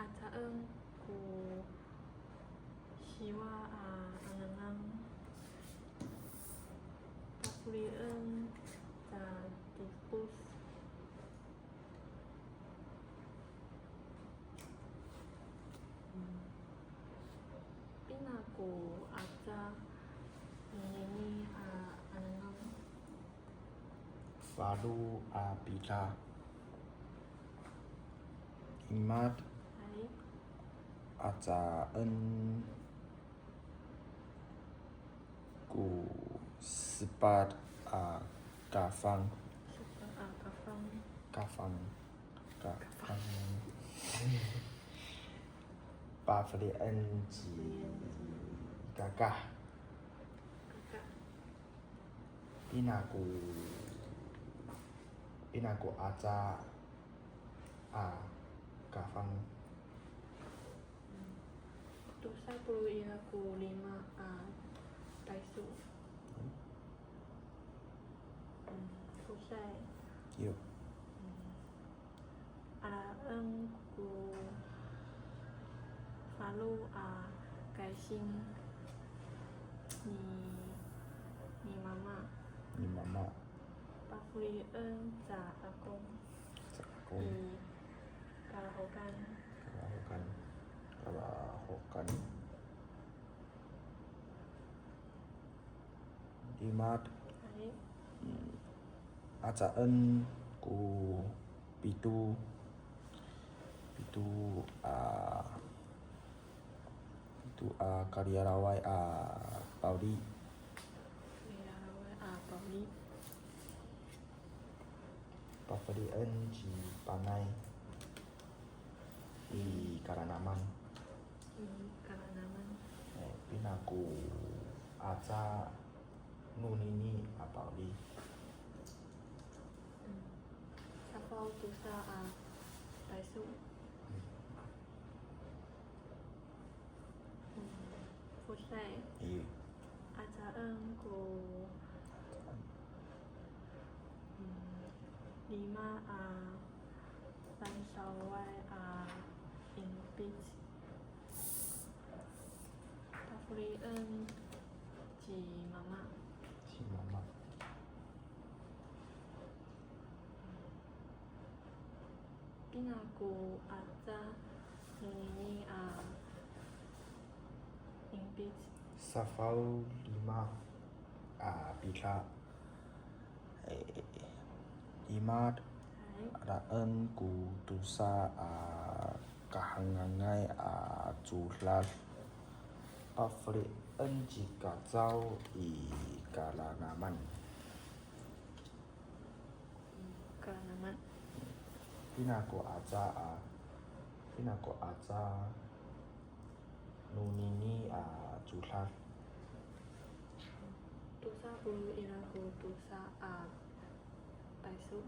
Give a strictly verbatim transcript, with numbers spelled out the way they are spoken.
Acaen ko siwa a angang. Pafelien ta dipos. Pina ko aca nonini a angang? Falo a pida. Imad. Hay. Acaen ko sepat a kafang. Sepat a kafang. Kafang. Kafang. Pafelien ci kakah. Kakah. Pina ko, pina ko aca a kafang? Tosa polo' ira ko lima a tayso. Fosay. Yo. Alaen ko falo a kaysing ni, ni mama. Ni mama. Pafelien ca akong. Ca akong. I kalahokan. Kalahokan. Kalahokan. Imad. Hay. Acaen ko pito, pito a, pito a kaliyaraway a pawli. Kaliyaraway a pawli. Pafelien ci Panay i kalanaman. I kalanaman. E, pina ko aca nonini a pawli? Safaw tosa a tayso. Fosay. Iyo. Acaen ko lima a fansaway a ingpit. Pafelien ci mama. Ci mama. Pina ko aca nonini a ingpit? Safaw lima a pida. E, imad. Hay. Alaen ko tosa a kahengangay a codad. Pafelien ci Kacaw i kalanaman. Kalanaman. Pina ko aca a, pina ko aca nonini a codad? Tosa polo' ira ko tosa a tayso.